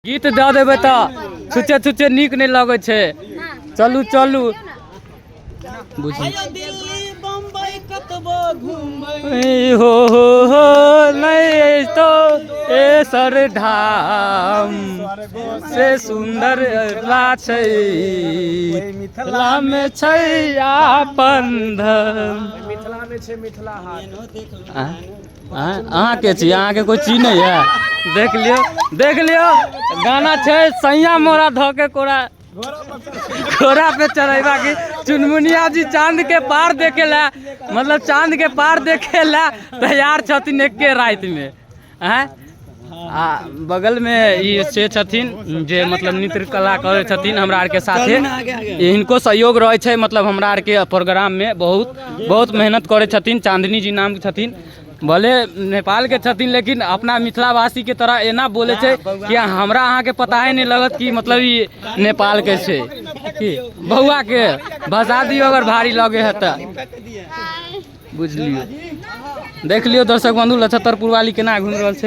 गीत दऽ देबै तऽ छुच्छे छुच्छे नीक नहि लगै छै। चलू चलू, बुझू हो हो हो, नहि तो ए सर धाम से सुन्दर ला छै, मिथिलामे छै आपन धर्म। मिथिलामे छै मिथिला हाट। अहाँ के छी? अहाँके कोइ चीज नहि है। देख लियौ, देख लियौ, गाना छै सैया मोरा धऽ के कोरा घोड़ा पे चढ़ेबा की चुनमुनिया जी चांद के पार देखे ला, मतलब चांद के पार देखे ला तैयार छथिन एके राति में। आँय, आ बगलमे ई से छथिन जे मतलब नृत्य कला करै छथिन हमरा आरके साथे। हिनको सहयोग रहै छै, मतलब हमरा आरके प्रोग्राममे बहुत बहुत मेहनत करै छथिन। चांदनी जी नाम छथिन, भले नेपालके छथिन लेकिन अपना मिथिलावासीके तरह एना बोलै छै कि हमरा अहाँके पता ही नहि लगत कि मतलब ई नेपालके छै। कि बौआके भसा दियौ अगर भारी लगे है तऽ बुझलियौ। देख लियौ दर्शक बंधु, लछत्तरपुर वाली केना घुमि रहल छै।